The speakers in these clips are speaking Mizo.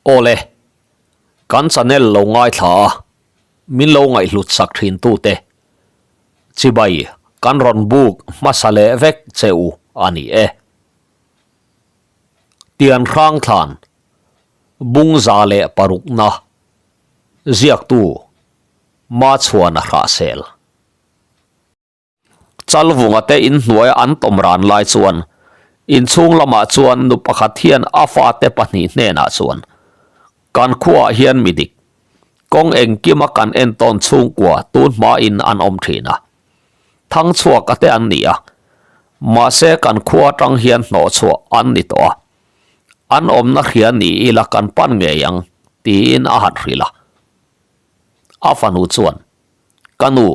Awle, kan channel lo ngaithla a, min lo ngaihhlut sak thin tute chibai kan rawn buk hmasa leh vek che u a ni e. Tian hrang thlan bungza leh parukna ziaktu Machhuana Hrahsel. Chalvunga te inhnuaia an tawm ran lai chuan inchhung lamah chuan nu pakhat hian a fate pahnih hnenah chuan, Kan khuaah hian mi dik, kawng engkima kan entawn chhungkua tun hmain an awm thin a. Thangchhuaka te an ni a, mahse kan khua atang hian hnawhchhuah an ni tawh a. An awmna hria ni ila kan pan ngei ang, tiin a han hrilh a. A fanu chuan, Ka nu,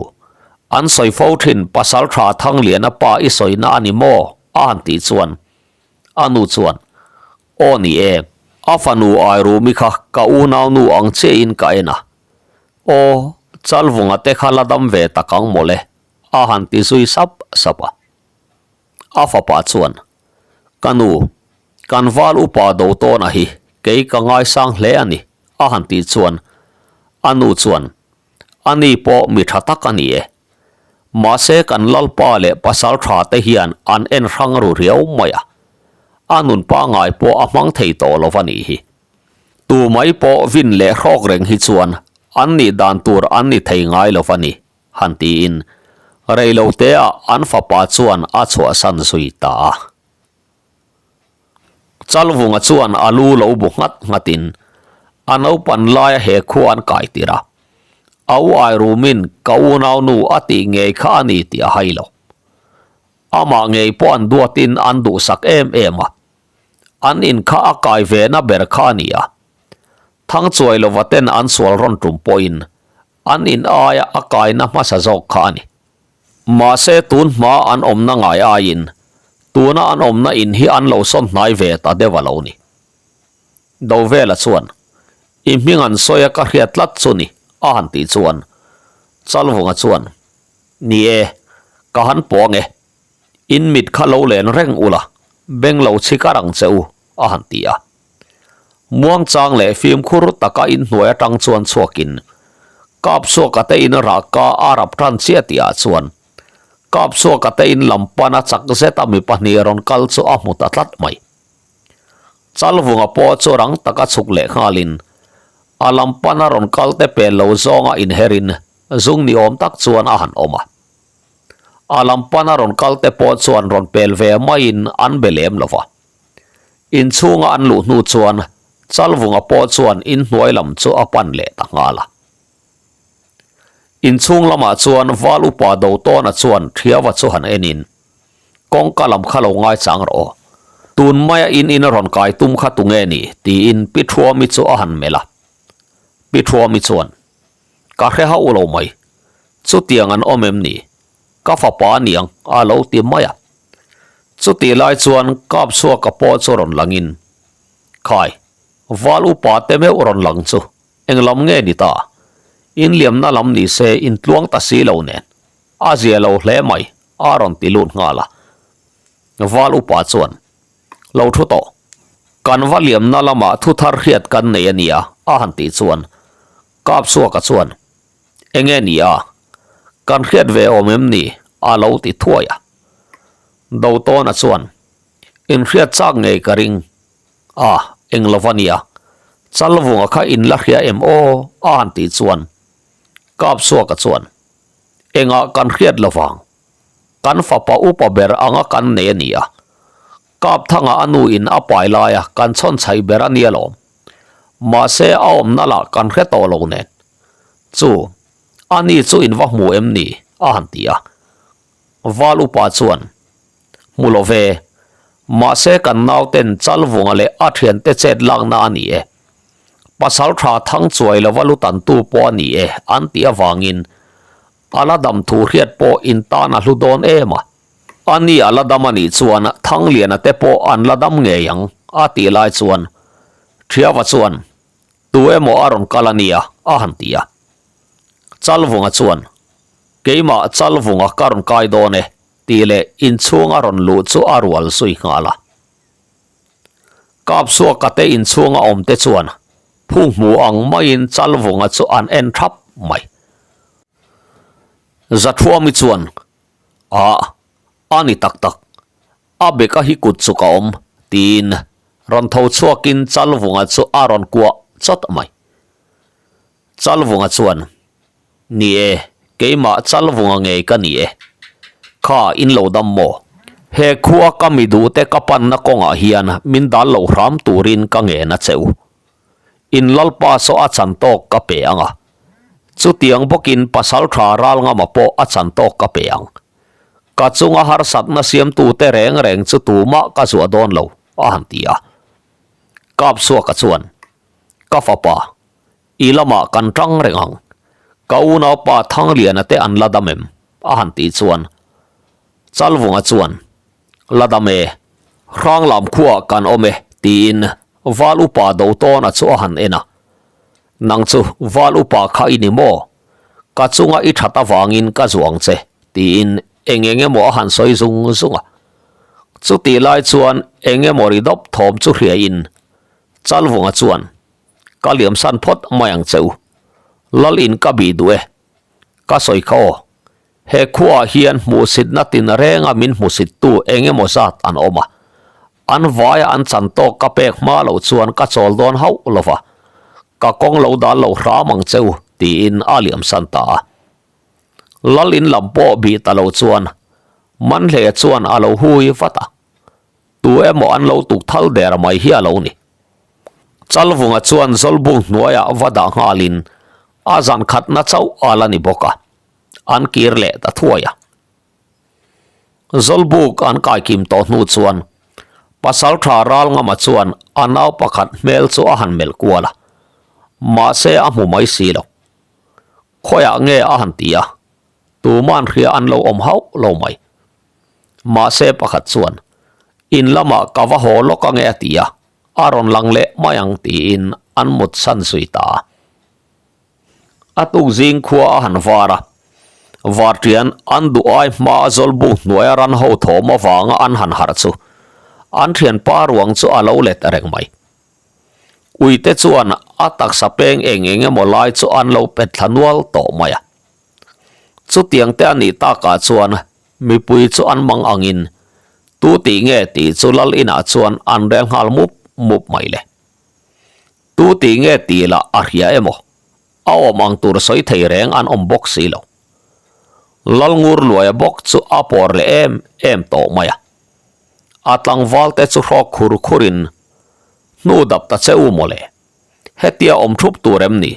an sawi fo thin pasal tha Thangliana pa i sawina a ni maw? a han tih chuan a nu chuan, Aw ni e, a fanu Airumi kha ka unaunu ang chiahin ka en a. Aw, Chalvunga te kha la dam ve tak ang mawle, a han ti zui sap sap a. A fapa chuan, Ka nu, kan val upa Dotawna hi kei ka ngaisang hle a ni, a han tih chuan a nu chuan, Ani pawh mi tha tak a ni e. Mahse kan Lalpa leh pasal tha te hian an en hrang ru riau mai a, a nun pangngai pawh a hmang thei tawh lo a nih hi. Tu mai pawh vin leh hrawk reng hi chuan an nih dan tur an ni thei ngai lo a ni, han tiin reiloteah an fapa chuan a chhuahsan zui ta a. Chalvunga chuan a lu lo bu nghat nghatin a naupan laia he khua an kai tir a, a u Airumin ka unaunu a tih ngei kha a ni tih a hai lo. Amah ngei pawh an duatin an duhsak em em a, an in kha a kai ve na ber kha a ni a. Thangchuai lova ten an sual rawn tum pawhin an in aia a kaina hmasa zawk kha a ni. Mahse tun hma an awmna ngai aiin tuna an awmna in hi an lo sawn hnai ve ta deuh a lo ni. Dovela chuan, I hming an sawi a ka hriat tlat chu ni, a han tih chuan Chalvunga chuan, Ni e, ka han puang e. In mit kha lo len reng ula, beng lo chhikar ang che u, a han ti a. Muangchang leh fimkhur taka inhnuai atang chuan chhuakin Kapsuaka te in rah ka a rap tan chiah tihah chuan Kapsuaka te in lam pana chak zeta mi pahnih rawn kal chu a hmu ta tlat mai. Chalvunga pawh chu rang taka chhuk leh nghalin a lam pana rawn kal te pel lo zawnga inherin zung ni awm tak chuan a han awm a. A lam pana rawn kal te pawh chuan rawn pel ve maiin an be lem lo va. Inchhunga an luh hnu chuan Chalvunga pawh chuan inhnuai lam chu a pan leh ta nghal a. Inchhung lamah chuan Val Upa Dotawna chuan Thiava chu han enin, Kawngka lam kha lo ngaichang rawh aw. Tun maia in in a rawn kai tum kha tunge ni? tiin Pi Thuami chu a han melh a. Pi Thuami chuan, Ka hre hauh lo mai. Chutiang an awm em ni? Ka fapa aniang a lo ti mai a. Chutih lai chuan Kapchhuaka pawh chu rawn langin, Khai, Val upa te meuh rawn lang chu eng lam nge ni ta? Inliamna lam ni se intluang ta si lo nen a zia lo hle mai a rawn ti lut nghal a. Val upa chuan, Lo thu tawh, kan va liamna lamah thu thar hriat kan nei a nia a han tih chuan Kapchhuaka chuan, Enge ni a? Kan hriat ve awm em ni? a lo ti thuai a. Dotawna chuan, Inhriat chak ngei ka ring. A, eng lo va nia. Chalvunga kha in la hria em aw? a han tih chuan Kapsuaka chuan, Engah kan hriat lo vang. Kan fapa upa ber anga kan nei a ni a. Kapthanga a nu in a pai laia kan chhawn chhaih ber a nia lawm. Mahse a awmna lah kan hre tawh lo nen. Chu, a ni chu in va hmu em ni? a han ti a. Val upa chuan, Hmu lo ve. Mahse kan nauten Chalvunga leh a thiante chet lakna a ni e. Pasal tha thang chuai lova lu tantu pawh a ni e an tih avangin a la dam thu hriat pawh in tan a hlu dawn em a. A ni a la dam a nih chuan Thangliana te pawh an la dam ngei ang a tih lai chuan Thiava chuan Tu emaw a rawn kal a nia a han ti a. Chalvunga chuan Keimah Chalvunga ka rawn kai dawn e tih leh inchhung a rawn luh chu a rual zui nghal a. Kapsuaka te inchhunga awm te chuan. Phung hmu ang maiin Chalvunga chu an en thap mai. Zathuami chuan, Ah, a ni tak tak. A beka hi kut chu ka awm, tiin rawn tho chhuakin Chalvunga chu a rawn kuah chawt mai. Chalvunga chuan, Ni e, keimah Chalvunga ngei ka ni e. Kha in lo dam maw? He khua ka mi duhte ka panna kawngah hian min dal lo hram turin ka ngen a che u. In Lalpa saw a chan tawk ka pe ang a. Chutiang bawkin pasal tha ral ngama pawh a chan tawk ka pe ang. Ka chunga harsatna siamtute reng reng chu tumah ka zuah dawn lo, a han ti a. Kapsuaka chuan, Ka fapa, I lamah kan tang reng ang. Ka unaupa Thangliana te an la dam em? a han tih chuan Chalvunga chuan, La dam e, Hranglam khuaah kan awm e, tiin Val Upa Dotawna chu a han en a. Nang chu Val Upa kha i ni maw? Ka chunga i that avangin ka zuang che, tiin eng eng emaw a han sawi zung zung a. Chutih lai chuan eng emaw ri dawp thawm chu hriain Chalvunga chuan, Ka liamsan phawt mai ang che u. Lal in ka bih duh e. Ka sawi kha aw. He khuaah hian hmuhsitna tin renga min hmusittu eng emaw zat an awm a. An vaia an chan tawk ka pek hma loh chuan ka chawl dawn hauh lo va. Ka kawng lo dal lo hram ang che u, tiin a liamsan ta a. Lal in lam pawh bih ta lo chuan Manhleia chuan a lo hui vat a. Tu emaw an lo tuk thal der mai hi a lo ni. Chalvunga chuan Zawlbung hnuaiah va dah nghalin a zan khatna chauh a la ni bawk a, an kir leh ta thuai a. Zawlbuk an kaikim tawh hnu chuan Pasaltha Ralngama chuan a nau pakhat hmel chu a han melh kual a, mahse a hmu mai si lo. Khawiah nge a han ti a, tuman hria an lo awm hauh lo mai. Mahse pakhat chuan, In lamah ka va haw lawk ange a ti a, a rawn lang leh mai ang tiin an mut san zui ta a. A tuk zing khua a han var a, varṭian an duh ai hma a zawlbuk hnuaia ran ho thawm avanga an han harh chu an ṭhianpa ruang chu a lo let reng mai. Uite chuan a taksa peng eng eng emaw lai chu an lo pet thla nual tawh mai a. Chutiang te a nih takah chuan mipui chu an mang angin tu tih nge tih chu lal inah chuan an rel nghal mup mup mai le. Tu tih nge tih lah a hria emaw a awm ang tur sawi thei reng an awm bawk si lo. Lal ngur luaia bawk chu a pawr leh em em tawh mai a. A tlangval te chu hrawk khur khurin hnu dap ta che u mawle. Hetia awm thup tur em ni?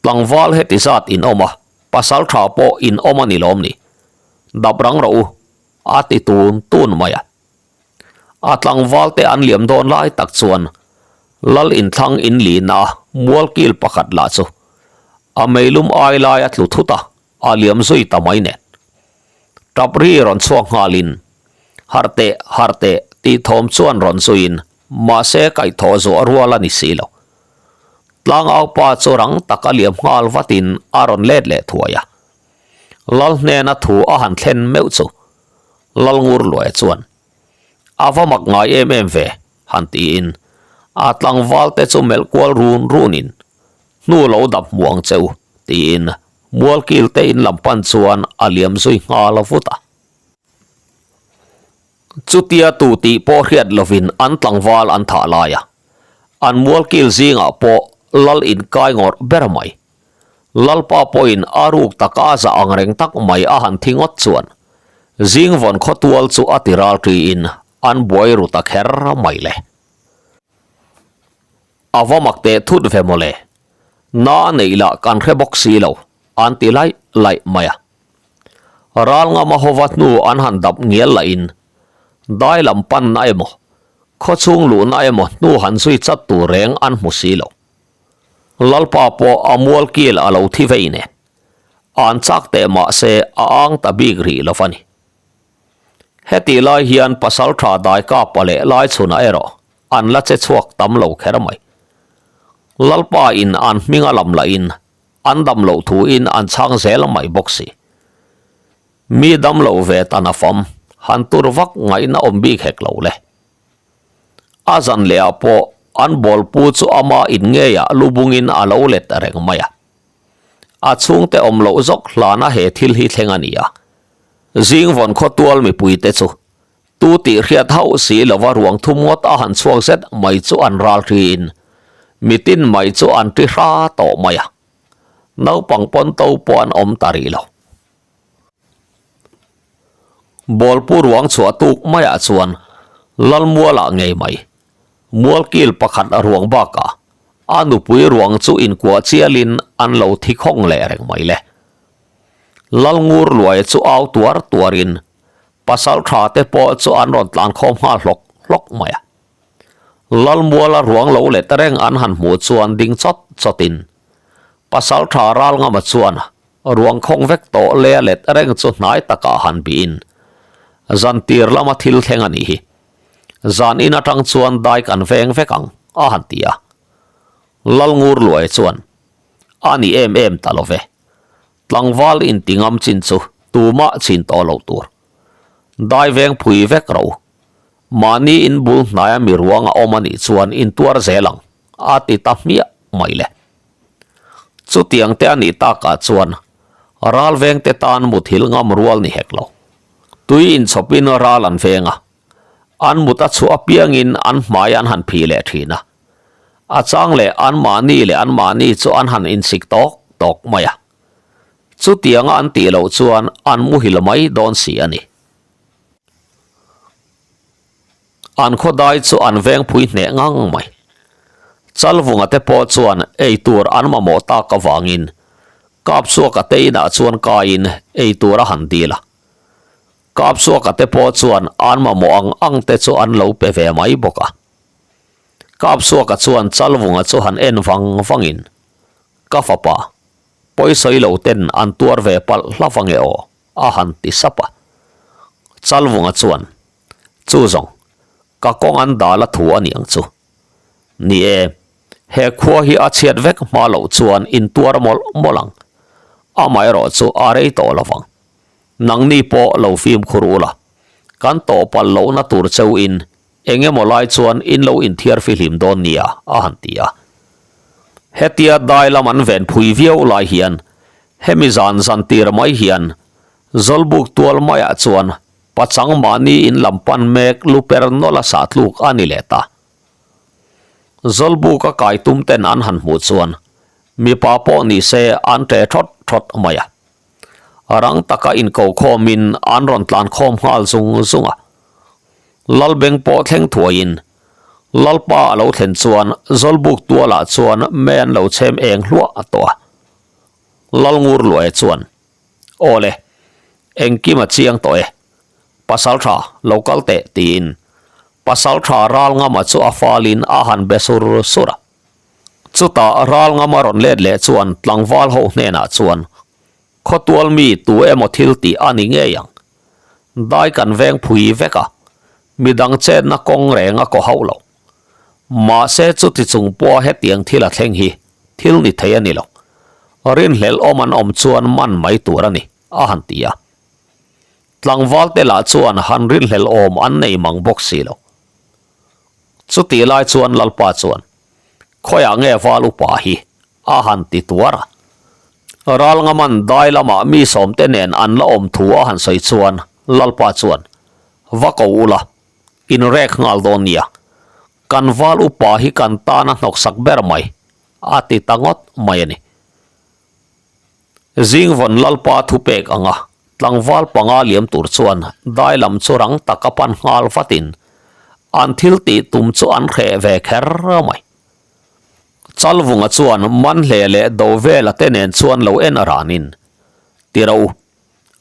Tlangval heti zat in awm a, pasal tha pawh in awm a ni lawm ni? Dap rang rawh u, a ti tun tun mai a. A tlangval te an liam dawn lai tak chuan Lal inthlang in lina a mualkil pakhat lah chu a meilum ai lai a tlu thut a, a liam zui ta mai nen. Tap ri rawn chhuak nghalin, Harh teh, harh teh, tih thawm chuan rawn zuiin mahse kaihthawh zawh rual a ni si lo. Tlangaupa chu rang tak a liam nghal vatin a rawn let leh thuai a. Lal hnena thu a han thlen meuh chu Lalngur Luaia chuan, A va mak ngai em em ve, han tiin a tlangval te chu melh kual run runin, Hnu lo dap hmu ang che u, tiin mualkil te in lam pan chuan a liam zui nghal vut a. Chutia tu tih pawh hriat lovin an tlangval an thah lai a, an mualkil zingah pawh lal inkai ngawrh ber mai. Lalpa pawhin a ruk taka a zah ang reng tak mai a han thi ngawt chuan Zingvawn khawtual chu a ti ral ṭiin an buai ru ta kher mai le. A va mak teh thut ve mawle. Na a neih lah kan hre bawk si lo, an ti laih laih mai a. Ral ngama hova hnu an han dap ngial lahin dai lam panna emaw, khawchhung luhna emaw hnu han zui chat tur reng an hmu si lo. Lalpa pawh a mual kil a lo thi vei nen, an chak teh mah se a ang ta bik rih lo va ni. Hetih lai hian Pasaltha Daikapa leh Laichhuna erawh an la che chhuak tam lo kher mai. Lalpa in an hming a lam lahin an dam loh thu in an chhang zel mai bawk si. Mi dam lo ve tan a fam, han tur vak ngaihna awm bik hek lo le. A zan leh ah pawh. An bawlpu chu ama in ngeiah lubungin a lo let reng mai a. A chhungte awm loh zawk hlana he thil hi thleng a ni a. Zingvawn khawtual mipuite chu tu tih hriat hauh si lova ruang thum ngawt a han chhuak zet mai chu an ral hriin mitin mai chu an ti hra tawh mai a. Naupang pawn to pawh an awm ta rih lo. Bawlpu ruang chhuah tuk maiah chuan Lalmualah ngei mai Mualkil pakhat a ruang bakah a nupui ruang chu inkuah chialin an lo thi khawng leh reng mai le. Lalngur luaia chu au tuar tuarin pasal tha te pawh chu an rawn tlan khawm nghal hlawk hlawk mai a. Lalmuala ruang lo let reng an han hmuh chuan ding chawt chawtin pasal tha Ralngama chuan Ruang khawng vek tawh le a let reng chu hnai takah han bihin zan tir lama thil thleng a nih hi. Zan in atang chuan dai kan veng vek ang a han ti a. Lalngur Luai chuan a ni em em ta lo ve. Tlangval inti ngam chin chu tumah chin tawh loh tur. Dai veng phui vek ro. Mahni in bul hnaia mi ruang a awm a nih chuan intuar zel ang a ti ta hmiah mai le. Chutiang te a nih takah chuan ral vengte tan muthilh ngam rual ni hek lo. Tui inchhawpin ral an veng a, an mut a chhuah apiangin an hmai an han phih leh thin a. A chang leh anmahni leh anmahni chu an han insik tawk tawk mai a. Chutianga an tih loh chuan an muhil mai dawn si a ni. An khawdai chu an veng phui hneh ngang mai. Chalvunga te pawh chuan ei tur an mamawh tak avangin Kapsuaka te inah chuan kaiin ei tur a han dil a. Kapsuaka te pawh chuan an mamawh ang ang te chu an lo pe ve mai bawk a. Kapsuaka chuan Chalvunga chu han en vang vangin, Ka fapa, pawisawi lo ten an tuar ve palh hla vang e aw, a han ti sap a. Chalvunga chuan, Chu zawng, ka kawng an dal a thu a ni ang chu. Ni e, he khua hi a chhiat vek hma loh chuan in tuar mawlh mawlh ang. Amaherawh chu a rei tawh lo vang. Nangni pawh lo fimkhur ula, kan tawh palh lohna tur cheu in eng emaw lai chuan in lo inthiar fihlim dawn nia, a han ti a. Hetia dai lam an ven phui viau lai hian hemi zan zan tir mai hian Zawlbuk tual maiah chuan Pachang mahni in lam pan mek lu per nawlh a sah tluk a ni leh ta. Zawlbuk a kai tum ten an han hmuh chuan mipa pawh ni se an ṭe ṭhawt ṭhawt mai a. Rang taka inko khawmin an rawn tlan khawm nghal zung zung a. Lalbeng pawh thleng thuaiin Lalpa a lo thlen chuan Zawlbuk tualah chuan mei an lo chhem eng hluah tawh a. Lalngur Luaia chuan Aw le, engkim a chiang tawh e. Pasal tha, lo kal teh, tiin Pasal tha Ralngama chu a falin a han be sur sur a. Chutah Ralngama rawn let leh chuan tlangval ho hnenah chuan, Khawtual mi tu emaw thil tih a ni ngei ang. Dai kan veng phui vek a, midang chetna kawng reng a kaw hauh lo. Mahse chuti chung pawha hetiang thil a thleng hi thil ni thei a ni lo. Rinhlelh awm an awm chuan man mai tur a ni, a han ti a. Tlangval te lah chuan han rinhlelh awm an nei mang bawk si lo. Chutih lai chuan Lalpa chuan, Khawiah nge val upa hi? a han ti tuar a. Ralngaman dai lamah mi sawmte nen an la awm thu a han sawi chuan Lalpa chuan, Va ko ula, inrek nghal dawn nia. Kan val upa hi kan tan a hnawksak ber mai, a ti ta ngawt mai a ni. Zingvawn Lalpa thupek anga tlangval panga liam tur chuan dai lam chu rang taka pan nghal vatin an thil tih tum chu an hreh ve kher mai. Chalvunga chuan Manhle leh Dovela te nen chuan lo en a ranin, Ti ro u,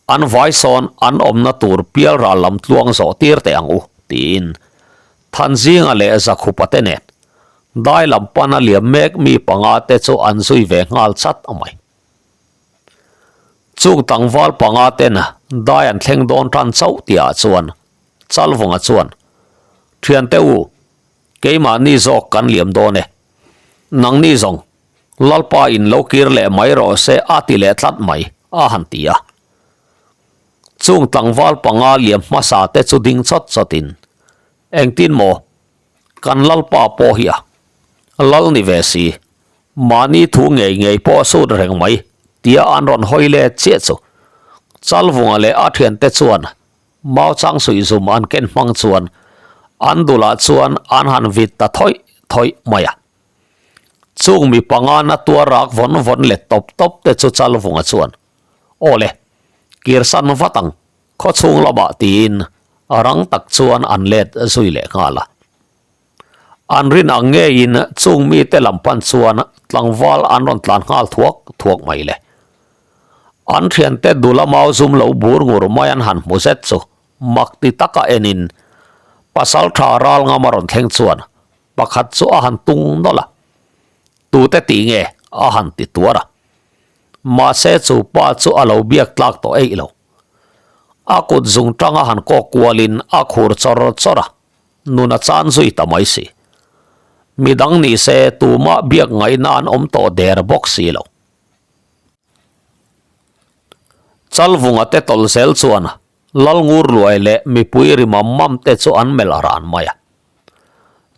An vai sawn an awmna tur pial ral lam tluang zawh tir teh ang u, tiin Thanzinga leh Zakhupa te nen dai lam pana liam mek mi panga te chu an zui ve nghal chat mai. Chung tlangval panga ten dai an thleng dawn tan chauh tihah chuan Chalvunga chuan, Thiante u, keimahni zawk kan liam dawn e. Nangni zawng Lalpa in lo kir leh mai rawh se a ti leh tlat mai, a han ti a. Chung tlangval panga liam hmasa te chu ding chawt chawtin, Engtin maw? Kan Lalpa pawh hi a. Lal ni ve si, mahni thu ngei ngei pawh a sut reng mai tia an rawn hawi let chiah chu. Chalvunga leh a thiante chuan mau chang suih zum an ken hmang chuan an dulah chuan an han vit ta thawih thawih mai a. Chung mi panga na tuar rak vawn vawn let tawp tawp te chu Chalvunga chuan, Aw le, kir san vat ang, khawchhung lamah tiin rang tak chuan an let zui leh nghal a. An rin ang ngeiin chung mite lam pan chuan tlangval an rawn tlan nghal thuak thuak mai le. An thiante dula mau zum lo bur ngur mai an han hmu zet chu mak ti taka enin pasal tha ral ngam a rawn thleng chuan pakhat chu a han tung nawlh a, tute tih nge a han ti tuar a. Mahse chu pa chu a lo biak tlak tawh eih lo. A kut zung tanga han kawk kualin a khur chawr chawr a. Nun a chan zui ta mai si. Midang ni se tumah biak ngaihna an awm tawh der bawk si lo. Chalvunga te tawlh zel chuan Lalngur luai leh mipui ri mam mam te chu an melh a ran mai a.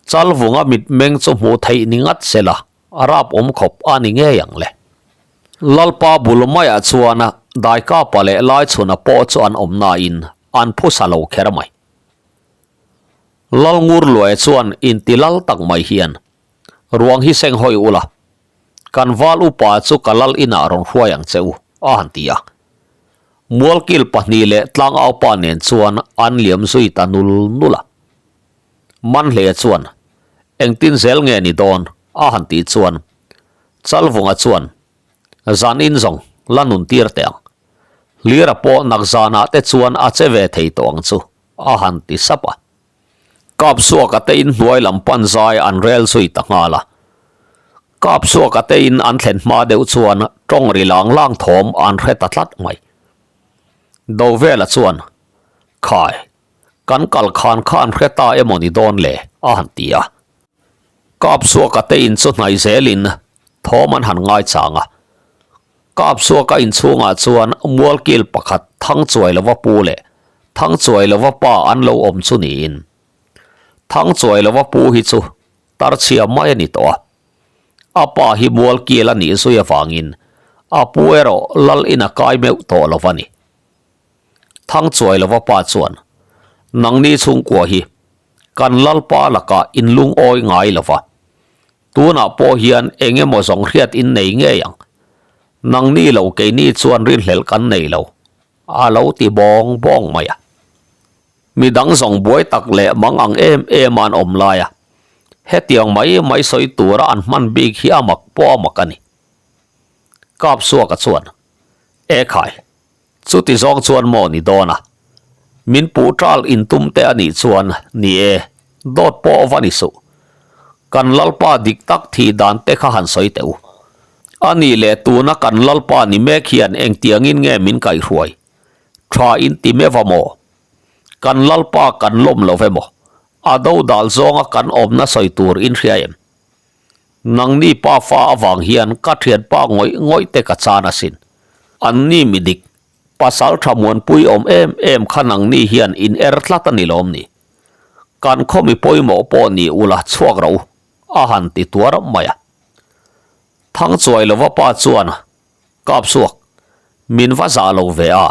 Chalvunga mitmeng chu hmuh theih ni ngat se la, a rap awm khawp a ni ngei ang le. Lalpa bul maiah chuan Daikapa leh Laichhuna pawh chu an awm nain an phusa lo kher mai. Lalngur Luaia chuan inti lal tak mai hian, Ruang hi seng hawi ula, kan val upa chu ka lal inah rawn hruai ang che u, a han ti a. Mualkil pahnih leh tlangaupa nen chuan an liam zui ta nul nul a. Manhleia chuan, Engtin zel nge ni dawn? a han tih chuan Chalvunga chuan, Zan in zawng la nun tir teh ang. Hlira pawh nak zanah te chuan a che ve thei tawh ang chu, a han ti sap a. Kapsuaka te in hnuai lam pan zai an rel zui ta nghal a. Kapsuaka te in an thlen hma deuh chuan tawng ri lang lang thawm an hre ta tlat mai. Dovela chuan, Khai, kan kal khan kha an hre ta emaw ni dawn le? a han ti a. Kapsuaka te in chu hnaih zelin thawm an han ngaichang a. Kapsuaka inchhungah chuan mualkil pakhat Thangchuai lova pu leh Thangchuai lova pa an lo awm chu niin Thangchuai lova pu hi chu tarchhia mai a ni tawh a. A pa hi mualkil a nih zui avangin a pu erawh lal in a kai meuh tawh lo va ni. Thangchuai lova pa chuan, Nangni chhungkua hi kan lalpa lakah in lungawi ngai lo va. Tunah pawh hian eng emaw zawng hriat in nei ngei ang. Nangni lo keini chuan rinhlelh kan nei lo, a lo ti bawng bawng mai a. Midang zawng buai tak leh mang ang em em a an awm lai a, hetiang mai mai sawi tura an hman bik hi a mak pawh a mak a ni. Kapsuaka chuan, Ekhai, Chuti zawng chuan maw ni dawn a? Min puh ṭal intum te a nih chuan ni e, dawt pawh va ni suh. Kan Lalpa dik tak thih dan te kha han sawi teh u. A nih leh tuna kan Lalpa ni mek hian engtiangin nge min kaihhruai? Ṭha in ti meuh a maw? Kan Lalpa kan lawm lo ve maw? A dodal zawnga kan awmna sawi tur in hria em? Nangni pa fa avang hian ka thianpa ngawih ngawih te ka chan asin. Anni mi dik, pasal tha muanpui awm em em kha nangni hian in er tlat a ni lawm ni? Kan khaw mi pawimawh pawh ni ula chhuak rawh u, a han ti tuar mai a. Thangchuai lova pa chuan, Kapsuak, min va zah lo ve a,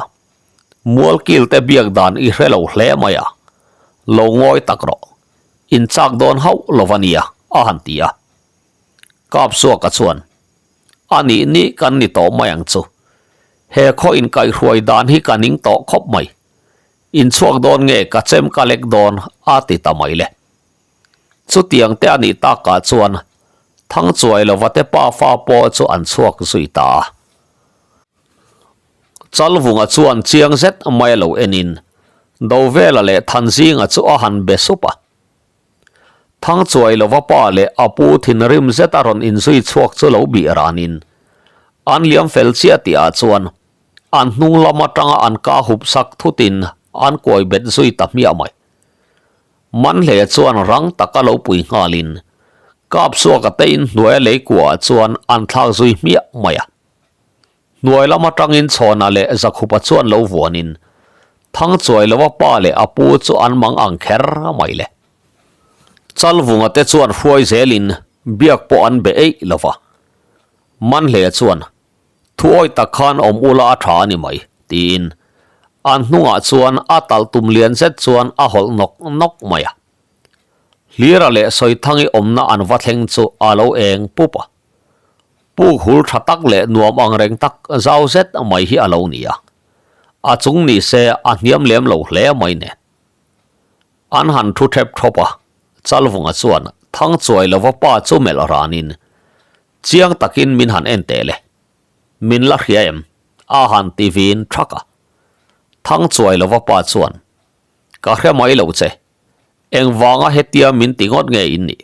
Mualkil te biak dan i hre lo hle mai a, lo ngawi tak rawh. In chak dawn hauh lo va nia, a han ti a. Kapsuaka chuan, A nih nih kan ni tawh mai ang chu. He khaw inkaihhruai dan hi ka ning tawh khawp mai. In chhuak dawn nge ka chem ka lek dawn, a ti ta mai le. Chutiang te a nih takah chuan Thangchuai lova te pafa pawh chu an chhuak zui ta a. Chalvunga chuan chiang zet mai a lo enin Dovela leh Thanzinga chu a han be sup a. Thangchuai lova pa leh a pu thinrim zet a rawn inzui chhuak chu lo bih ranin an liam fel chiah tihah chuan an hnung lam atanga an ka hup sak thutin an kuai bet zui ta hmiah mai. Manhleia chuan rang taka lo pui nghalin Kapsuaka te inhnuaia lei kuaah chuan an thlak zui hmiah mai a. Hnuai lam atangin Chhawna leh Zakhupa chuan lo vuanin Thangchuai lova pa leh a pu chu an mang ang kher mai le. Chalvunga te chuan hruai zelin Biak pawh an be eih lo va. Manhlea chuan, Thuawi tak khan awm ula a tha a ni mai, tiin an hnungah chuan a talh tum lian zet chuan a hawlh nawk nawk mai a. Hlira leh Sawithangi awmna an va thleng chu a lo eng pup a. Puk hul tha tak leh nuam ang reng tak zau zet mai hi a lo ni a. A chung ni se a hniam lem lo hle mai nen. An han thu thep thawp a, Chalvunga chuan Thangchuai lova pa chu melh ranin, Chiang takin min han en teh le. Min la hria em? A han ti vin thak a. Thangchuai lova pa chuan, Ka hre mai lo che. Engvanga hetia min ti ngawt nge in nih?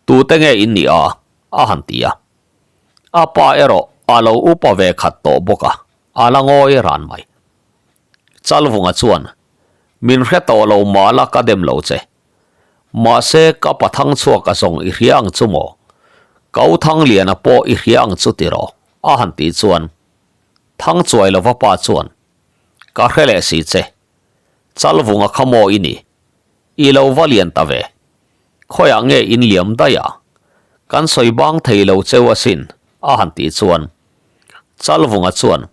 Tute nge in nih a? A han ti a. A pa erawh a lo upa ve khat tawh bawk a, a la ngawi ran mai. Chalvunga chuan, Min hre tawh lo mah la ka dem lo che. Mahse ka pathang chhuak a zawng i hria ang chu maw? Ka u Thangliana pawh i hria ang chu tiraw? A han tih chuan Thangchuai lova pa chuan, Ka hre leh si che. Chalvunga kha maw i ni? I lo va lian ta ve. Khawiah nge in liam daih a? Kan sawi bang thei lo cheu asin, a han tih chuan Chalvunga chuan,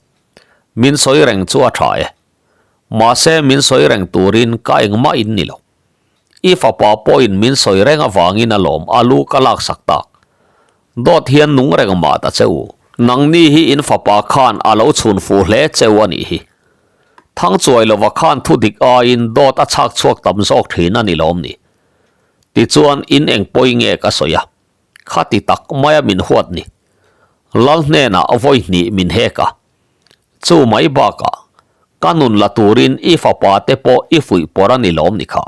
Min sawi reng chu a tha e. Mahse min sawi reng turin ka engmah in ni lo. I fapa pawhin min sawi reng avangin alawm a lu ka laksak tak. Dawt hian nung reng mah ta che u. Nangni hi in fapa khan a lo chhun fuh hle cheu a nih hi. Thangchuai lova khan thu dik aiin dawt a chhak chhuak tam zawk thin a ni lawm ni. Tichuan in eng pawi nge ka sawi a. Khati tak maia min huat ni. Lal hnenah vawi hnih min hek a. Chu mai bakah ka nun la turin i fapa te pawh i fuih pawr a ni lawm ni kha.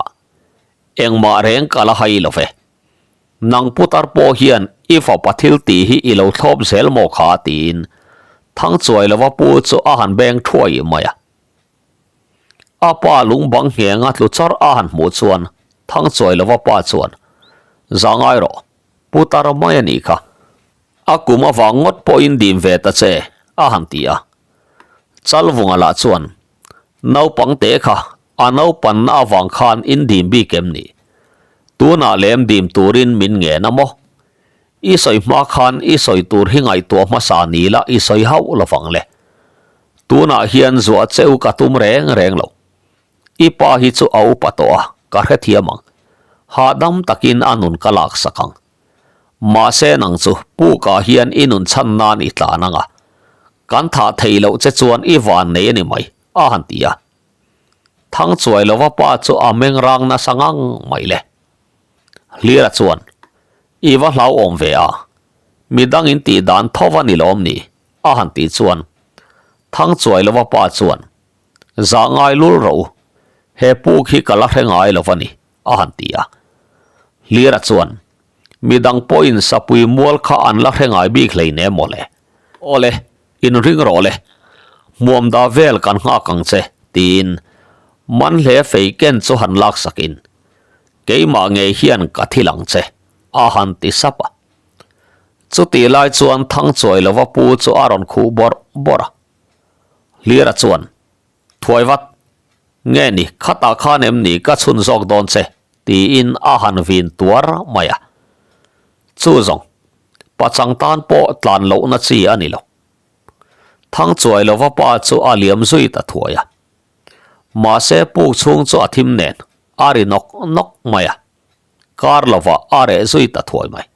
Engmah reng ka la hai lo ve. Nang putar pawh hian i fapa thil tih hi i lo thlawp zel maw kha tiin Thangchuai lova pu chu a han beng thuai mai a. A pa lung bang nghenga tlu chawrh a han hmuh chuan Thangchuai lova pa chuan, Za ngai rawh, putar mai a nih kha. A kum avang ngawt pawhin dim ve ta che, a han ti a. Chalvunga lah chuan, Naupang te kha a naupanna avang khan in dim bik em ni? Tunah lem dim turin min ngen a maw? I sawi hma khan i sawi tur hi ngaihtuah hmasa ni la i sawi hauh lovang le. Tunah hian zuah cheu ka tum reng reng lo. I pa hi chu a upa tawh a, ka hrethiam ang. Hahdam takin a nun ka laksak ang. Mahse nang chu pukah hian i nun chhan nan i tlan ang a, kan thah theih loh che chuan i van nei a ni mai, a han ti a. Thangchuai lova pa chu a meng rang nasa ngang mai le. Hlira chuan, I va hlauhawm ve a, midang in tih dan tho va ni lawm ni, a han tih chuan Thangchuai lova pa chuan, Zah ngai lul rawh u, he puk hi ka la hre ngai lo va ni, a han ti a. Hlira chuan, Midang pawhin sapui mual kha an la hre ngai bik hlei ne maw le? Aw le, inring rawh le, hmuam dah vel kan nghak ang che, tiin Manhle fei ken chu han laksakin, Keimah ngei hian ka thil ang che, a han ti sap a. Chutih lai chuan Thangchuai lova pu chu a rawn khuh bawrh bawrh a. Hlira chuan, Thuai vat, nge ni khatah khan em ni ka chhun zawk dawn che? tiin a han vin tuar mai a. Chu zawng, pachang tan pawh tlan lohna chi a ni lo. Thangchuai lova pa chu a liam zui ta thuai a. Mahse puk chhung chu a thim nen a ri nawk nawk mai a. Kar lovah a reh zui ta thuai mai.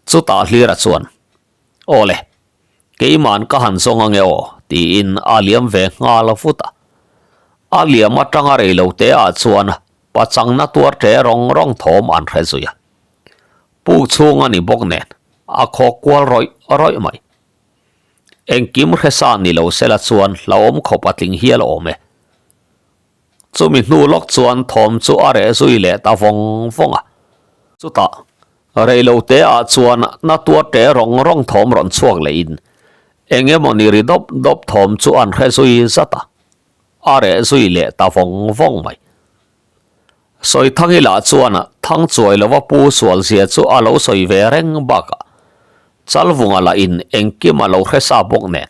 Chutah Hlira chuan, Aw le, keima'n ka han zawng ange aw, tiin a liam ve nghal vut a. A liam atanga rei lo te ah chuan pachangna tuar ṭe rawng rawng thawm an hre zui a. Puk chhung a ni bawk nen a khawk kual rawih rawih mai. Engkim hresa ni lo sela chuan hlauhawm khawp a tling hial awm e. Chumi hnu lawk chuan thawm chu a reh zui leh ta vawng vawng a. Chutah, reilo te ah chuan na tuar ṭe rawng rawng thawm rawn chhuak leh in eng emaw ni ri dawp dawp thawm chu an hre zui zat a, a reh zui leh ta vawng vawng mai. Sawithangi lah chuan Thangchuai lova pu sualzia chu a lo sawi ve reng bakah Chalvunga lah in engkim a lo hre sa bawk nen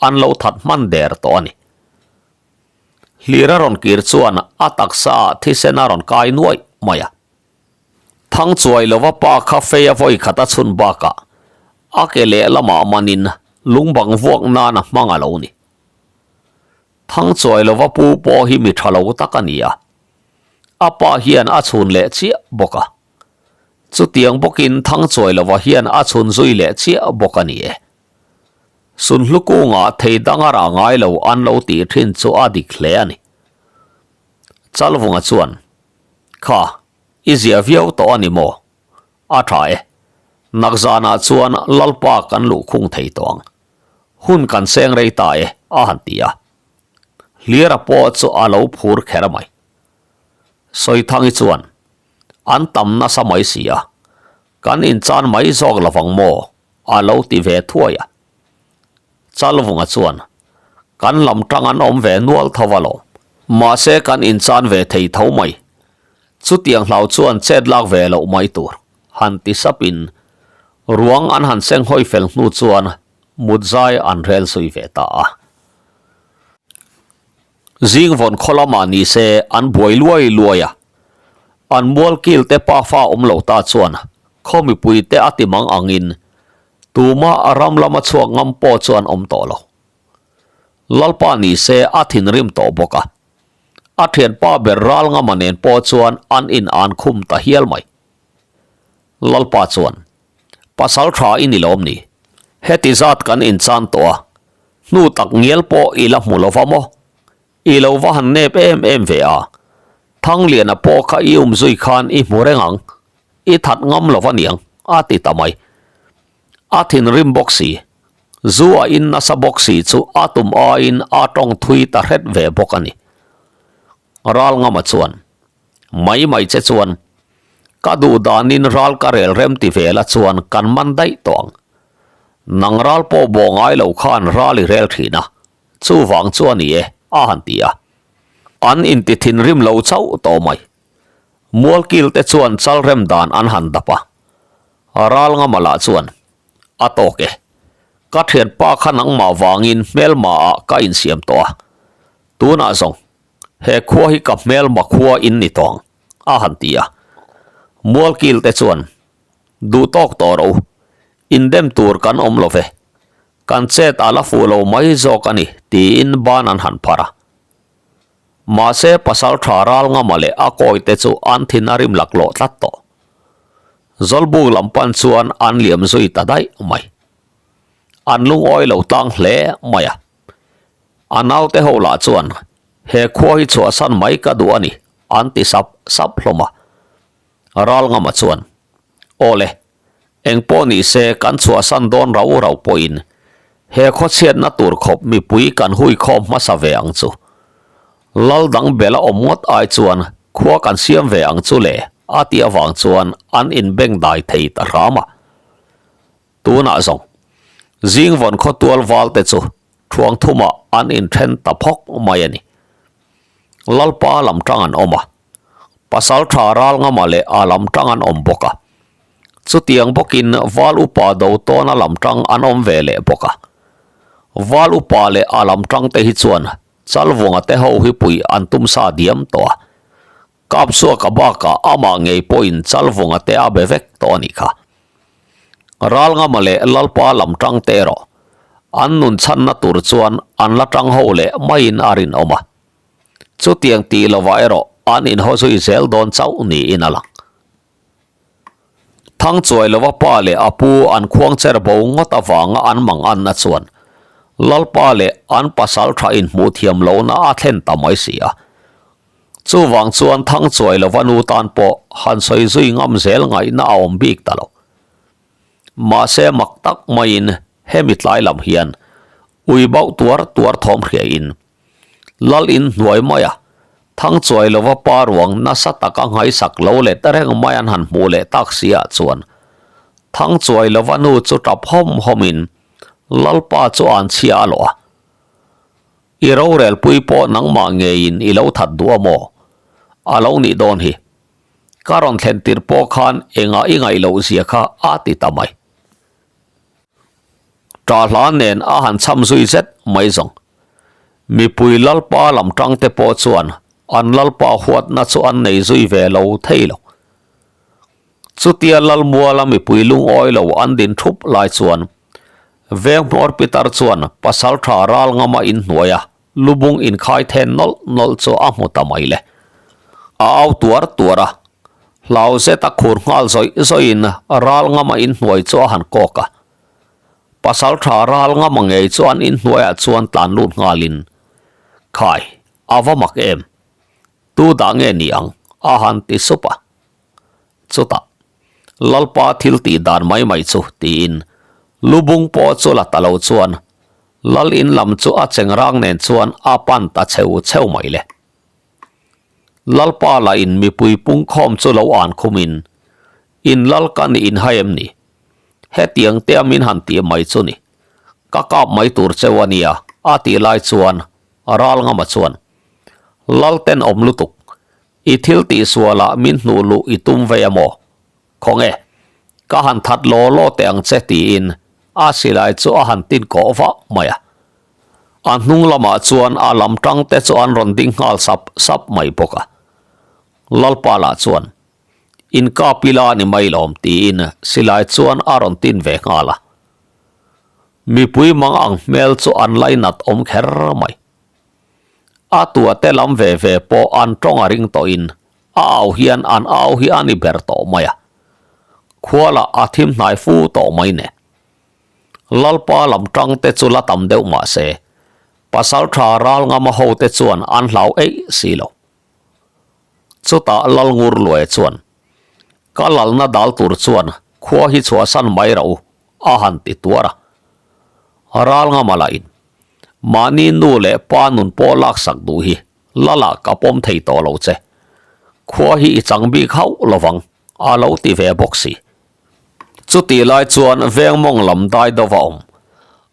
an lo that hman der tawh a ni. Hlir a rawn kir chuan a taksa ah thisen a rawn kai nuaih mai a. Thangchuai lova pa kha fei a vawi khat a chhun bakah a ke lehlamah manin lungbang vuak nan a hmang a lo ni. Thangchuai lova pu pawh hi mi tha lo tak a ni a, a pa hian a chhun leh chiah bawk a. Chutiang bawkin Thangchuai lova hian a chhun zui leh chiah bawk a ni e. Sunhlu kungah thei dang a rah ngai lo an lo tih thin chu a dik hle a ni. Chalvunga chuan, Kha, i ziah viau tawh a ni maw? A tha e. Nakzanah chuan Lalpa kan luhkhung thei tawh ang. Hun kan seng rei ta e, a han ti a. Hlira pawh chu a lo phur kher mai. Sawithangi chuan, An tam nasa mai si a, kan inchan mai zawk lovang maw? a lo ti ve thuai a. Chalvunga chuan, Kan lam tang an awm ve nual tho alawm. Mahse kan inchan ve thei tho mai. Chutiang hlau chuan chet lak ve loh mai tur, han ti sapin ruang an han seng hawi fel hnu chuan mut zai an rel zui ve ta a. Zing vawn khaw lamah ni se an buai luai luai a, an mual kil te pafa awm lo ta chuan khaw mipui te a ti mang angin tuma a ram lama chhuak ngam pawh chu an awm tawh lo. Lalpa ni se a thinrim tawh bawk a, a thianpa ber ral ngama nen pawh chuan an in an khum ta hial mai. Lalpa chuan, Pasal tha i ni lawm ni? Heti zat kan inchan tawh a, hnu tak ngial pawh i la hmu lo va maw? I lo va han nep em em ve a, Thangliana pawh kha i um zui khan i hmu reng ang, i that ngam lo va niang, a ti ta mai. A thinrim bawk si, zu a in nasa bawk si chu a tum aiin a tawng thui ta hret ve bawk a ni. Ralngama chuan, Mai mai che chuan, ka duh danin ral ka rel rem ti ve la chuan kan man daih tawh ang. Nang ral pawh bawh ngai lo khan ral i rel thin a, chuvang chu a ni e, a han ti a. An inti thinrim lo chauh tawh mai. Mualkil te chuan chalrem dan an han dap a. Ral ngama lah chuan, A tawk e. Ka thianpa kha nangmah vangin hmelma ah ka insiam tawh a. Tunah zawng, he khua hi ka hmelma khua in ni tawh ang, a han ti a. Mualkil te chuan, Duh tawk tawh rawh u. Indem tur kan awm lo ve. Kan chet a la fuh lo mai zawk a ni, tiin ban an han phar a. Mahse pasal tha ral ngama leh a kawi te chu an thin a rim laklawh tlat tawh. Zawlbuk lam pan chuan an liam zui ta daih mai. An lungawi lo tlang hle mai a. A naute ho lah chuan he khua hi chhuahsan mai ka duh a ni an ti sap sap hlawm a. Ral ngama chuan, Aw le, eng pawh ni se kan chhuahsan dawn rau rau pawhin he khawchhiatna tur khawp mipui kan hui khawm hmasa ve ang chu. Lal dang bela awm ngawt ai chuan khua kan siam ve ang chu le a tih avang chuan an inbeng dai thei ta hram a. Tunah zawng, Zingvawn khawtual val te chu thuang thumah an inthen ta phawk mai a ni. Lalpa lam tang an awm a, pasal tha ral ngama leh a lam tang an awm bawk a. Chutiang bawkin val upa do tawna lam tang an awm ve leh bawk a. Val upa leh a lam tang te hi chuan Chalvunga te ho hi pui an tum sa diam tawh a. Kapsuaka bakah amah ngei pawhin Chalvunga te a be vek tawh a nih kha. Ralngama leh Lalpa lam tang te erawh an nun chhanna tur chuan an la tang ho leh maiin a rinawm a. Chutiang tih lovah erawh an inhaw zui zel dawn chauh niin a lang. Thangchuai lova pa leh a pu an khuang cher bo ngawt avanga an mang anna chuan Lalpa leh an pasal tha inhmuh thiam lohna a thlen ta mai si a. Chuvang chuan Thangchuai lova nu tan pawh han sawi zui ngam zel ngaihna a awm bik ta lo. Mahse mak tak maiin hemi tlai lam hian ui bauh tuar tuar thawm hriain Lal in hnuai mai a, Thangchuai lova pa ruang nasa taka nghaisak lo let reng mai an han hmuh leh tak si ah chuan Thangchuai lova nu chu tap hawm hawm in Lalpa chu an chhia a lawh a. I rorel pui pawh nangmah ngeiin i lo that duh a maw? A lo nih dawn hi. Ka rawn thlen tir pawh khan engah i ngaih loh zia kha a ti ta mai. Ṭah hla nen a han cham zui zet mai zawng. Mipui Lalpa lam ṭang te pawh chuan an Lalpa huatna chu an nei zui ve lo thei lo. Chutia Lalmuala mipui lungawi lo an din thup lai chuan veng hmawr pitar chuan pasaltha ral ngama inhnuaia lubung inkhai then nawlh nawlh chu a hmu ta mai le. A au tuar tuar a, hlau zet a khur nghal zawih zawihin ral ngama inhnuai chu a han kawk a. Pasaltha ral ngama ngei chu an inhnuaiah chuan tlan lut nghalin, Khai, a va mak em? Tu dah nge ni ang? a han ti sup a. Chutah, Lalpa thil tih dan mai mai chu tiin lubung pawh chu la ta lo chuan Lal in lam chu a chengrang nen chuan a pan ta cheu cheu mai le. Lalpa lah in mipui pungkhawm chu lo an khum in, In lal ka nih in hai em ni? Hetiang te a min han tih mai chu ni. Ka kap mai tur cheu a nia a tih lai chuan Ralngama chuan, Lal tenawm lutuk, I thil tih sualah min hnuh luh i tum vei a maw? Khawnge, ka han that law law teh ang che tiin a silai chu a han tin kawh vah mai a. A hnung lamah chuan a lam tang te chu an rawn ding nghal sap sap mai bawk a. Lalpa lah chuan, In kap ila ni mai lawm tiin silai chuan a rawn tin ve nghal a. Mipui mang ang hmel chu an lainat awm kher mai. A tuate lam ve ve pawh an tawng a ring tawhin a au hian an au hi a ni ber tawh mai a. Khua lah a thim hnai fu tawh mai nen. Lalpa lam tang te chu la tam deuh mah se, Pasaltha Ralngama hote chuan an hlau eih si lo. Chutah Lalngur Luaia chuan, Ka lalna dal tur chuan khua hi chhuahsan mai rah u, a han ti tuar a. Ralngama lahin, Mahni nu leh pa nun pawh laksak duh hi Lala ka pawm thei tawh lo che. Khua hi i chang bik hauh lovang, a lo ti ve bawk si. Chutih lai chuan veng mawng lam dai deuh a awm.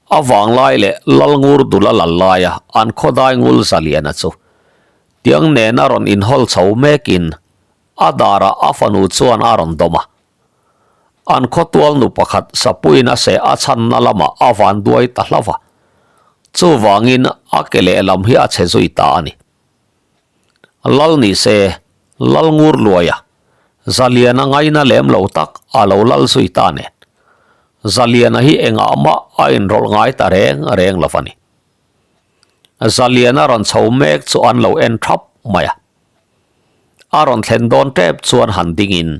A vang lai leh Lalngur dul a lal laia an khaw dai ngul zaliana chu tiang nena rawn inhawl chho mekin a darah a fanu chuan a rawn dawm a. An khawtual nu pakhat sapuiin a seh a chhanna lamah a van duai ta hlauh a, chuvangin a ke lehlam hi a chhe zui ta a ni. Lal ni se, Lal ngur luaia, Zaliana ngaina lem lo tak a lo lal zui ta nen. Zaliana hi engah mah a inrawlh ngai ta reng reng lo a ni. Zaliana rawn chho mek chu an lo en thap mai a. A rawn thlen dawn tep chuan han dingin,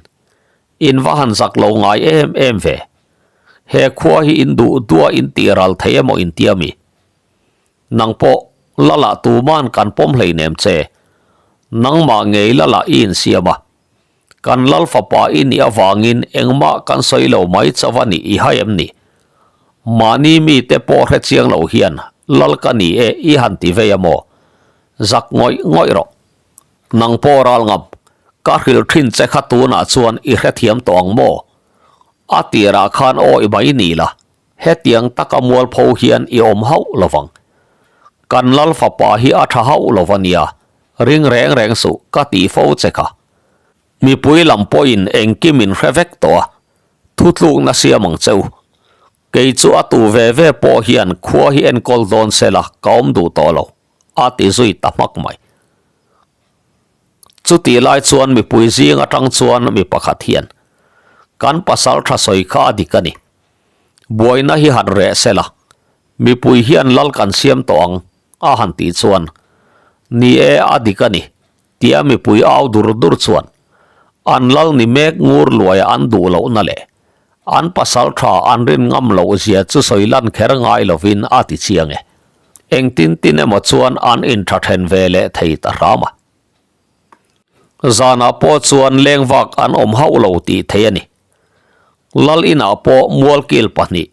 In va han zak lo ngai em em ve. He khua hi in duh duah in tih ral thei emaw in tia mi? Nang pawh Lala tuman kan pawm hleinem che. Nangmah ngei Lala i insiam a. Kan Lal fapa i nih avangin engmah kan sawi lo mai chauh a nih i hai em ni? Mahni mite pawh hre chiang lo hian Lal ka ni e i han ti vei a maw? Zak ngawih ngawih rawh. Nang pawh ral ngam, ka hrilh thin che kha tunah chuan i hrethiam tawh ang maw? A tirah khan aw i mai ni la, hetiang taka mualpho hian i awm hauh lo vang. Kan Lal fapa hi a tha hauh lo va nia, ring reng reng suh ka tih fo che kha. Mipui lam pawhin engkim in hre vek tawh a, thutlukna siam ang che u. Kei chu a tu ve ve pawh hian khua hi enkawl dawn se la ka awm duh tawh lo. a ti zui ta hmak mai. Chutih lai chuan mipui zing atang chuan mi pakhat hian, Kan pasal tha sawi kha a dik a ni. Buaina hi han reh se la, mipui hian lal kan siam tawh ang, a han tih chuan, Ni e, a dik a ni, tia mipui au dur dur chuan an lal ni mek ngur luaia an duh lohna leh an pasal tha an rin ngam loh zia chu sawi lan kher ngai lovin a ti chiang e. Engtin tin emaw chuan an intha then ve leh thei ta hram a. Zanah pawh chuan lengvak an awm hauh lo tih thei a ni. Lal inah pawh mualkil pahnih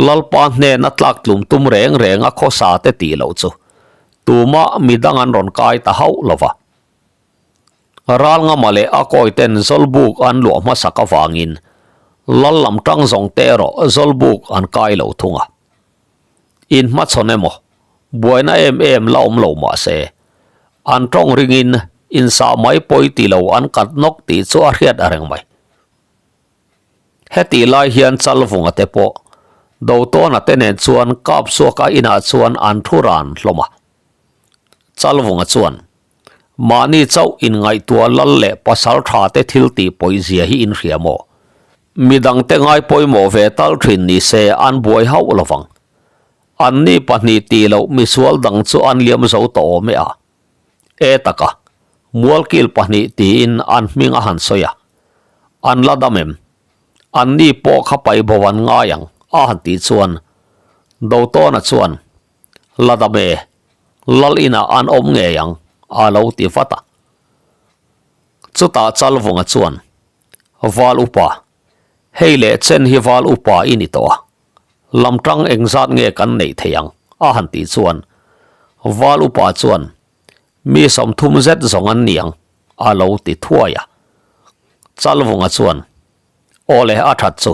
Lalpa hnena tlak tlum tum reng reng a khawsa te tih loh chu tumah midang an rawn kai ta hauh lo va. Ralngama leh a kawiten Zawlbuk an luah hmasak avangin Lal lam tang zawng te erawh Zawlbuk an kai lo thung a. Inhmachhawn emaw, buaina em em la awm lo mah se, an tawng ringin insah mai pawi ti lo an kat nawk tih chu a hriat a reng mai. Hetih lai hian Chalvunga te pawh Dotawna te nen chuan Kapsuaka inah chuan an thu ran hlawm a. Chalvunga chuan. Mahni chauh inngaihtuah lal leh pasal tha te thil tih pawi zia hi in hria maw? Midangte ngai pawimawh ve tal thin ni se an buai hauh lovang. Anni pahnih tih loh misual dang chu an liam zo tawh awm e a. E taka, mualkil pahnih tiin an hming a han sawi a. An la dam em? Anni pawh kha paih bo an ngai ang a han tih chuan Dotawna chuan, La dam e, lal inah an awm ngei ang a lo ti vat a. Chutah Chalvunga chuan, Val upa, hei leh chen hi val upa i ni tawh a, lam tang engzat nge kan neih thei ang a han tih chuan Val upa chuan, Mi 30 zet zawng an ni ang a lo ti thuai a. Chalvunga chuan, Aw le a that chu,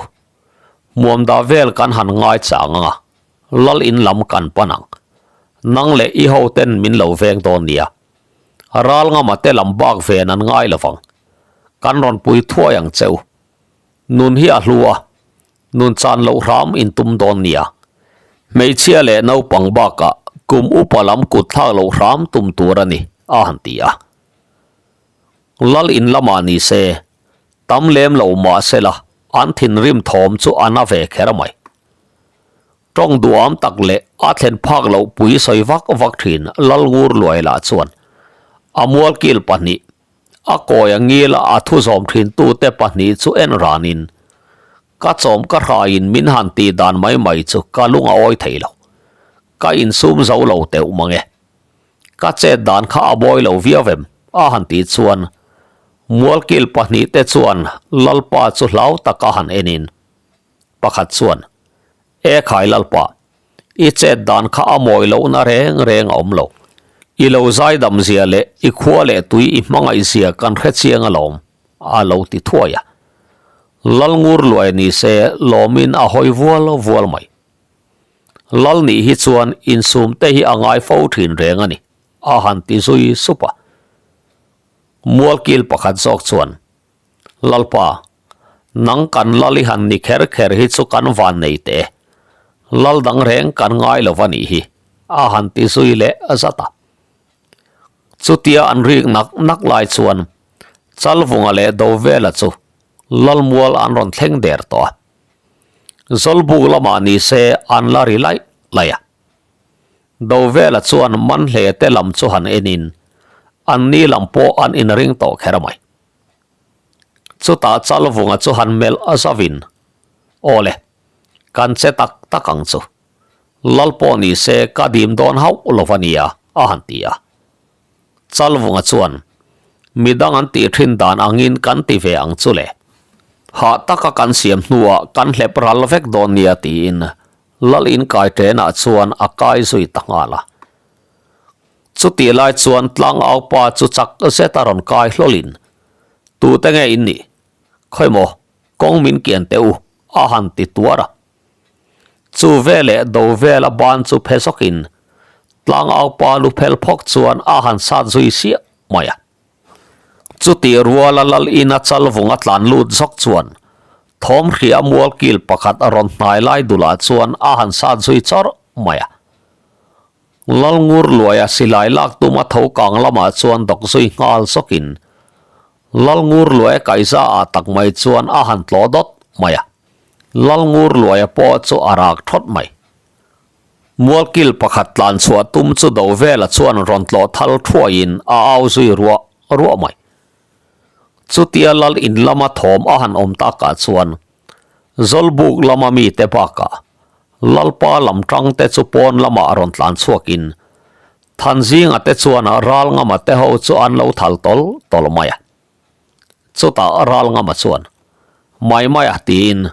hmuamdah vel kan han ngai chang ang a, lal in lam kan pan ang. Nang leh i hoten min lo veng dawn nia. Ral ngama te lam bak ven an ngai lovang. Kan rawn pui thuai ang che u. Nun hi a hlu a, nun chan loh hram in tum dawn nia. Hmeichhia leh naupang bakah kum upa lam kut thlak loh hram tum tur a ni, a han ti a. Lal in lamah ni se, tam lem lo mah sela an thinrim thawm chu a na ve kher mai. Tawng duham tak leh a thlen phak loh pui sawi vak vak thin Lal Ngur Luai lah chuan a mualkil pahnih, a kawi a ngil a a thu zawm thin tute pahnih chu en ranin ka chawm ka hraiin min han tih dan mai mai chu ka lung a awi thei lo. Ka insum zo lo teuh mang e. Ka chet dan kha a bawi lo viau em? a han tih chuan mualkil pahnih te chuan Lalpa chu hlau taka han enin Pakhat chuan, E khai Lalpa, i chet dan kha a mawi lohna reng reng a awm lo. I lo zaidam zia leh i khua leh tui i hmangaih zia kan hre chiang alawm, a lo ti thuai a. Lal ngur luai ni se lawmin a hawi vual vual mai. Lal nih hi chuan insum te hi a ngai fo thin reng a ni, a han ti zui sup a. Mualkil pakhat zawk chuan, Lalpa, nang kan lal i han ni kher kher hi chu kan van nei teh e. Lal dang reng kan ngai lo va nih hi, a han ti zui leh zat a. Chutia an rik nak nak lai chuan Chalvunga leh Dovela chu Lalmual an rawn thleng der tawh a. Zawlbuk lamah ni se an la ri laih laih a. Dovela chuan Manhle te lam chu han enin anni lam pawh an inring tawh kher mai. Chutah Chalvunga chu han melh a zavin, Aw le, kan che tak tak ang chu. Lal pawh ni se ka dim dawn hauh lo va nia, a han ti a. Chalvunga chuan, Midang an tih thin dan angin kan ti ve ang chu le. Hah taka kan siam hnuah kan hlep ral vek dawn nia tiin Lal inkai ṭenah chuan a kai zui ta nghal a. Chutih lai chuan tlangaupa chu chak zet a rawn kai hlawlin, Tute nge in nih? Khawimaw, kawng min kian teh u, a han ti tuar a. Chu veleh do vela ban chu phe zawkin tlangaupa lu phel phawk chuan a han sat zui siah mai a. Chutih ruala lal ina chalvung a tlan lut zawk chuan thawm hria mualkil pakhat a rawn hnai lai dulah chuan a han sat zui chawrh mai a. Lalngur luaia silai lak tuma tho kang lamah chuan dawk zui nghal zawkin Lalngur luaia kaihza ah tak mai chuan a han tlawh dawt mai a. Lalngur luaia pawh chu a rak thawt mai. Mualkil pakhat tlan chhuah tum chu do vela chuan rawn tlawh thal thuaiin a au zui ruah ruah mai. Chutia lal in lama thawm a han awm takah chuan Zawlbuk lama mite bakah Lalpa lam tangte chu pawn lamah rawn tlan chhuakin Thanzinga te chuan Ralngama te ho chu an lo thal tawl tawl mai a. Chutah Ralngama chuan Mai mai a tiin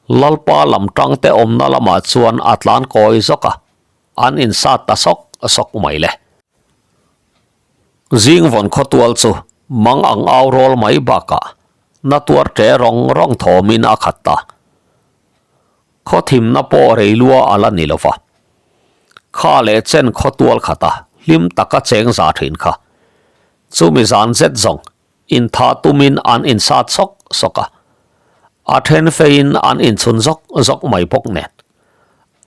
Lalpa lam tangte awmna lamah chuan a tlan kawi zawk a, an insat ta sawk sawk mai le. Zingvawn khawtual chu mang ang au rawl mai bakah na tuar ṭe rawng rawng thawmin a khat ta. Khaw thimna pawh rei lua a la ni lo va. Kha leh chen khawtual khata hlim taka cheng za thin kha. Chumi zan zet zawng inthah tumin an insat sawk sawk a. A then feiin an inchhun zawk zawk mai bawk nen.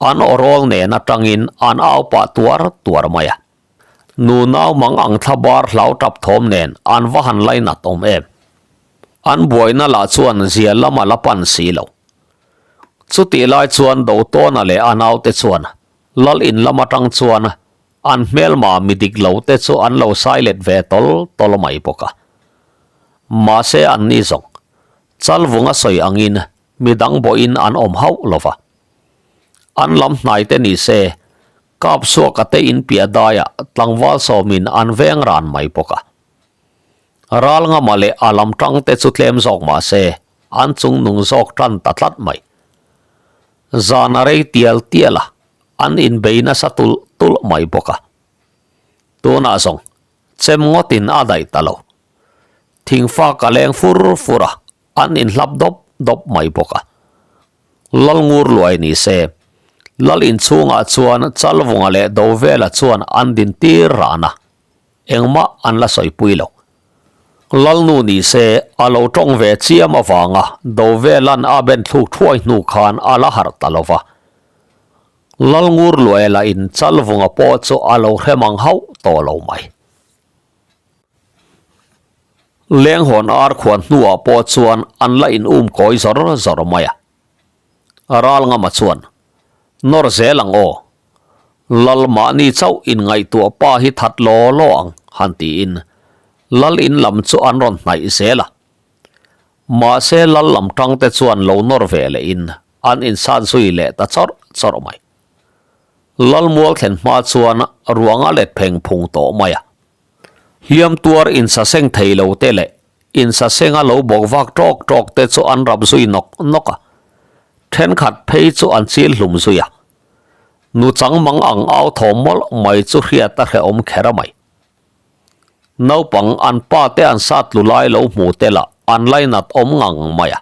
An aw rawl nen atangin an au pah tuar tuar mai a. Nunau mang ang thla bar hlau tap thawm nen an va han lainat awm em. An buaina lah chuan zia lam a la pan si lo. Chutih lai chuan Dotawna leh a naute chuan Lal in lam atang chuan an hmelma mi dik lo te chu an lo sai let ve tawl tawl mai bawk a. Mahse an ni zawng Chalvunga sawi angin mi dang bawhin an awm hauh lo va. An lam hnai te ni se Kap suaka te in piah daiah tlangval sawmin an veng ran mai bawk a. Ral ngama leh a lam tang te chu tlem zawk mah se an chung nung zawk tan ta tlat mai. Zan a rei tial tial a, an inbei nasa tulh tulh mai bawk a. Tunah zawng chem ngawtin a daih ta lo. Thingfak a leng fur fur a, an inhlap dawp dawp mai bawk a. Lal ngur luai ni se, Lal inchhungah chuan Chalvunga leh Dovela chuan an din tir ran a, engmah an la sawipui lo. Lalnu ni se, a lo tawng ve chiam avanga Dovela'n a ben thluk thuai hnu khan a la harh ta lo va. Lal ngur luai lahin Chalvunga pawh chu a lo hrem ang hauh tawh lo mai. Lenghawn ar khuan hnuah pawh chuan an la in um kawi zawr zawr mai a. Ral ngama chuan, Nawr zel ang aw. Lal mahni chauh in ngaihtuah pa hi that law law ang, han tiin Lal in lam chu an rawn hnaih zel a. Mahse Lal lam tangte chuan lo nawr ve leh in an insat zui leh ta chawrh chawrh mai. Lalmual thlen hma chuan ruang a let pheng phung tawh mai a. Hliam tuar insaseng thei lo te leh insasenga lo bawk vak tawk tawk te chu an rap zui nawk nawk a. Thenkhat phei chu an chil hlum zui a. Nu chang mang ang au thawm mawlh mai chu hriat a hrehawm kher a mai. Naupang an pa te an sat tlu lai lo hmu te lah an lainat awm ngang mai a.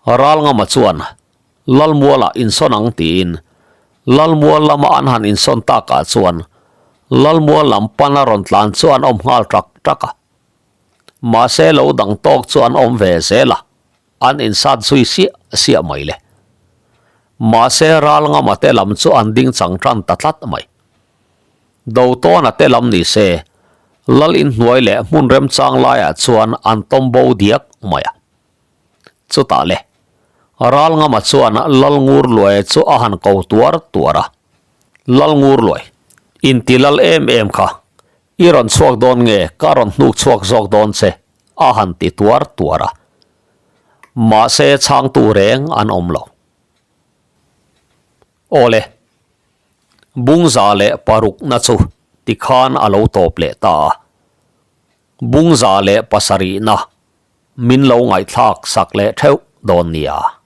Ralngama chuan Lalmualah insawn ang tiin Lalmual lama an han insawn takah chuan Lalmual lam pana rawn tlan chu an awm nghal ṭak ṭak a. Mahse lo dang tawk chu an awm ve zel a, an insat zui siah siah mai le. Mahse Ralngama te lam chu an ding chang tan ta tlat mai. Dotawna te lam ni se Lal inhnuai leh hmun remchang laiah chuan an tawm bo diak mai a. Chutah le, Ralngama chuan Lalngurluaia chu a han ko tuar tuar a, Lalngurluai, inti lal em em kha, i rawn chhuak dawn nge ka rawn hnuk chhuak zawk dawn che? a han ti tuar tuar a. Mahse chhangtu reng an awm lo. Awle, Bungza leh parukna chu tikhan a lo tawp leh ta a. Bungza leh pasarihna min lo ngaihthlak sak leh theuh dawn nia.